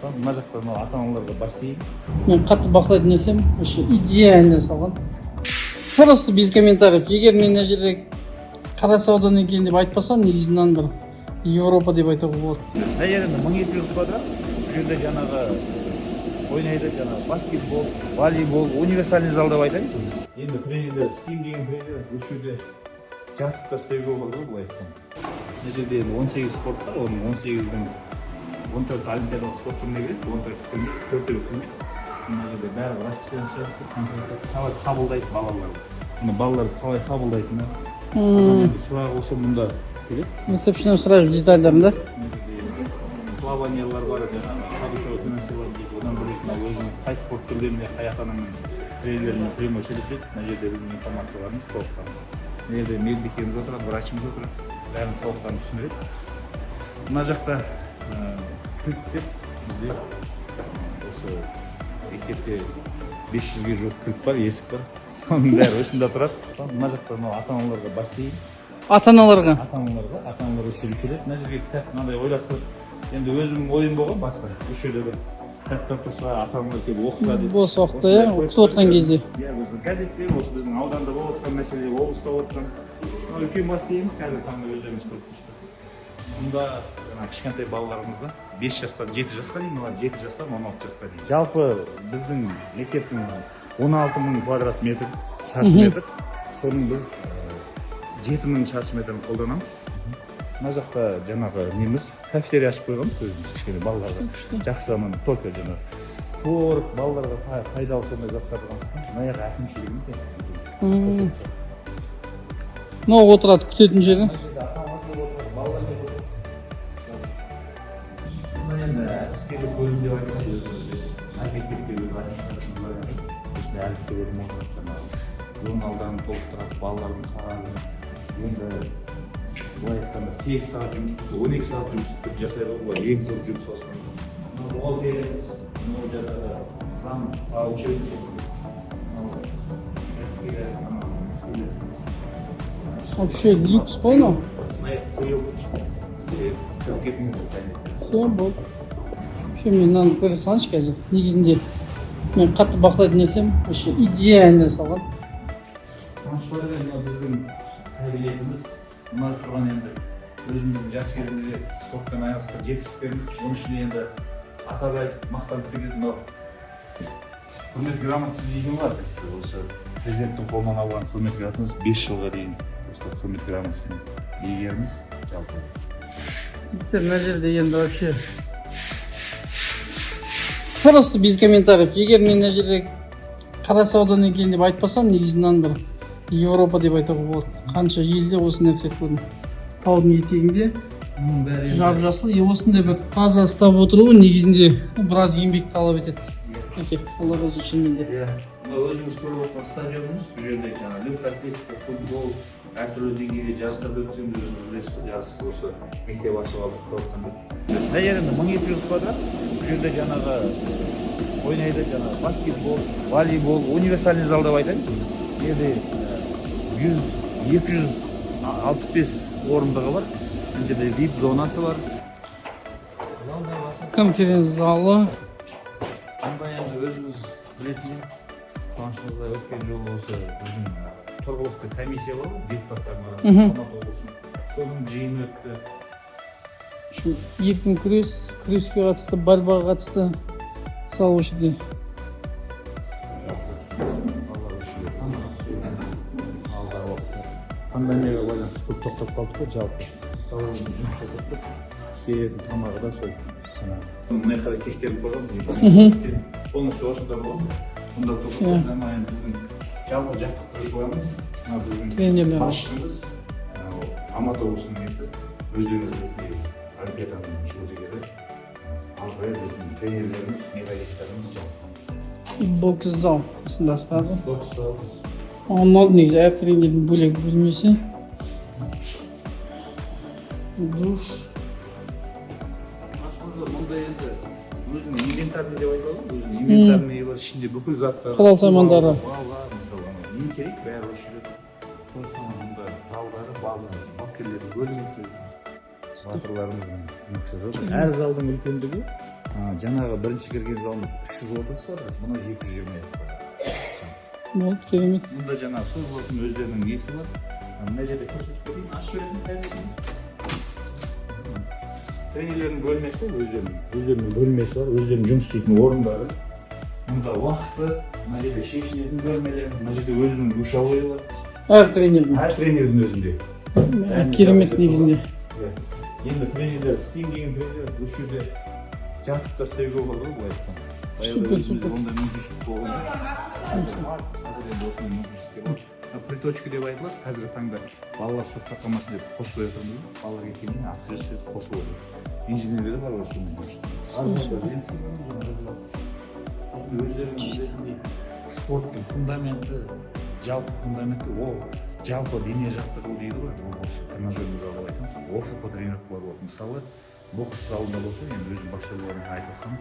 Мына жақта мынау ата аналарға бассейн. Мен қатты бақылайтын нәрсем, вообще идеально жасалған, просто без комментариев. Егер мен мына жерде Қарасу ауданы екен деп айтпасам, негізі мынаны бір Европа деп айтуға болады. Мына жер енді 1200 квадрат. Бұл жерде жаңағы ойнайды, жаңағы баскетбол, волейбол, универсальный зал деп айтайыншы. Енді тренерлер істеймін деген тренер осы жерде жатып та істеуге болады ғой, былай айтқанда. Мына жерде енді 18 спорт бар, оның 18-дің 14 олимпиадалық спорт түріне кіреді, 14 кірмейді, төртеуі кірмейді. Мына жерде бәрі расписание шығады, қалай қабылдайды балаларды, мына балаларды қалай қабылдайтыны. Енді сұрақ болса, мұнда келеді. Ресепшннен сұрайық детальдарын да. Мына жерде плаваниялар бар, жаңағы подушевый финансирование дейді. Одан бөлек мына өзінің қай спорт түрлеріне, қай ата анамен, тренерлермен прямой сөйлеседі. Мына жерде біздің информацияларымыз толыққанды. Мына жерде медбикеміз отырады, врачымыз отырады, бәрін толыққанды түсіндіреді. Мына жақта кілт деп бізде осы мектепте 500-ге жуық кілт бар, есік бар, соның бәрі осында тұрады. Мына жақта мынау ата аналарға бассейн. Ата аналарға. Ата аналарға, ата аналар осы жерге келеді. Мына жерге кітап мынандай ойластырып, енді өзімнің ойым болған баста, осы жерде бір кітаптар тұрса, ата аналар келіп оқыса деп. Бос уақытта, иә, Осындай. күтіп отқан кезде. Иә, біздің газеттер, осы біздің ауданда болып жатқан мәселе, облыста болып жатқан. Мынау үлкен бассейніміз, қазіргі таңда өздеріңіз көріп тұрсыздар. Мұнда жаңағы кішкентай балаларымызға 5 жастан 7 жасқа дейін, олар 7 жастан 16 жасқа дейін. Жалпы біздің мектептің 16 мың квадрат метр, шаршы метр, соның біз 7000 шаршы метрін қолданамыз. Мына жақта жаңағы неміз, кафетерий ашып қойғанбыз өзіміз, кішкене балаларға жақсы, ана только жаңағы творог, балаларға пайдалы сондай заттарды ғана. Мына жақ әкімшілігіміз. Мынау отырады, күтетін жері. Мына жерде ата аналар келіп отырады, балалар келіп отырады. Мына енді әдіскерлік бөлім деп айтамыз өзіміз. Біз әр мектепте өз администрациясы бар. Осындай әдіскер бөлім отырады, жаңағы журналдарын толықтырады, балалардың қағазын. Енді былай айтқанда, 8 сағат жұмыс болса, 12 сағат жұмыс істеп жасайды ғой бұлар, екі топ жұмыс осымен. Мынау бухгалтериямыз, мынау жаңағы заң по учебнику, мынау әдіскер, анау әдіскерлер. Вообще люкс қой мынау. Бізде кіріп кетіңіздер кабинетке. Все, болды. Вообще мен мынаны көре салайыншы қазір. Негізінде мен қатты бақылайтын нәрсем, вообще идеально жасалған. Қуаныш бар, мына біздің кабинетіміз. Мына тұрған енді өзіміздің жас кезімізде спортпен айналысқан жетістіктеріміз. Оның ішінде енді атап айтып, мақтанып кететін мынау Құрмет грамотасы деген бар. Біз осы президенттің қолынан алған Құрмет грамотамыз, 5 жылға дейін осы Құрмет грамотасының иегеріміз жалпы. Жігіттер, мына жерде енді вообще просто без комментариев. Егер мен мына жерде Қарасу ауданы екен деп айтпасам, негізі мынаны бір Европа деп айтуға болады. Қанша елде осы нәрсе көрдім. Таудың етегінде Мұның бәрі жап жасыл и осындай бір таза ұстап отыру негізінде біраз еңбек талап етеді. Әке, Алла разы болсын шынымен де. Иә, мына өзіңіз көріп отырған стадионымыз. Бұл жерде жаңағы легкая атлетика, футбол, әртүрлі деңгейде жарыстарды өткіземіз. Өзіңіз білесіз ғой, жарыс осы мектеп ашылғалы жатқанда. Мына жер енді 1200 квадрат. Бұл жерде жаңағы ойнайды, жаңағы баскетбол, волейбол, универсальный зал деп айтайыншы. Бұл жерде 100, 265 орындығы бар. Мына жерде вип зонасы бар. Конференц залы. Мұнда енді өзіңіз білетіндей, Қуаныш мырза, өткен жолы осы біздің тұрғылықты комиссия бар ғой депутаттардың арасында, Алматы облысының, соның жиыны өтті. Şu еркін күрес, күреске қатысты, борьбаға қатысты мысалы осы жерде. Балалар осы жерде тамақ ішеді. Алдағы уақытта пандемияға байланысты көп тоқтап қалдық қой. Жалпы салон жұмыс жасап тұр, істеген тамағы да сол жаңағы. Мына жаққа да кестеліп қойғанбыз, полностью осында болады. Мұнда мына енді біздің жалпы жаттықтырушыларымыз, мына біздің Тренерлер. басшымыз, мынау Алматы облысының несі, өздеріңіз білетіндей, олимпиаданың жүлдегері. Ары қарай біздің тренерлеріміз, методистеріміз жалпы. И бокс зал осында сразу. Бокс зал. Маған ұнады негізі, әр тренердің бөлек бөлмесі, душ. Мұнда енді өзінің инвентарный деп айтады ғой, өзінің инвентарный бар, ішінде бүкіл заттар. Құрал саймандары. Балға мысалы, анау не керек, бәрі осы жерде. То же самое, мұнда залдары, балалар, бапкерлердің бөлмесі, батырларымыздың жұмыс жасап. Әр залдың үлкендігі Жаңағы бірінші кірген залымыз 330 квадрат, мынау 222 квадрат. Болды, керемет. Мұнда жаңағы созылатын өздерінің несі бар. Мына жерде көрсетіп кетейін, ашып жіберетін кабинетін. Тренерлердің бөлмесі, өздерінің бөлмесі бар, өздерінің жұмыс істейтін орындары. Мұнда уақыты, мына жерде шешінетін бөлмелер, мына жерде өзінің душевойы бар. Әр тренердің? Әр тренердің өзінде. Керемет негізінде. Иә. Енді тренерлер, істеймін деген тренерлер осы жерде жатып та істеуге болады ғой, былай айтқанда. Баяғыда Супер, өзімізде супер. ондай мүмкіншілік болған жоқ. Қазір енді осындай мүмкіншіліктер бар. Мына приточка деп айтылады. Қазіргі таңда балалар суықта қалмасын деп қосып жатырмыз. Балалар келгеннен кейін освежить етіп қосылып отыр. Инженерлер бар осының. Женский бөлме, өздерінің білетіндей, спорттың фундаменті, жалпы фундаменті, ол жалпы дене жаттығу дейді ғой, ол осы тренажерный зал деп айтамыз. ОФП тренировкалар болады. Мысалы, бокс залында болса, енді өзім боксер болғаннан кейін айтып жатқаным,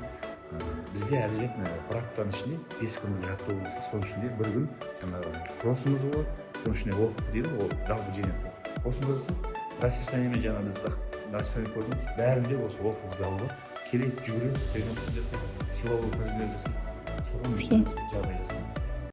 бізде обязательно бір аптаның ішінде 5 күндік жаттығу болса, соның ішінде бір күн жаңағы кроссымыз болады, соның ішінде ОФП дейді ғой, ол жалпы дене осыны жасап, расписаниемен жаңа біз расписание көрдіңіз, бәрінде осы ОФП залы бар. Келеді, жүгіреді, тренировка жасайды, силовой упражнение жасайды, соған жағдай жасалған.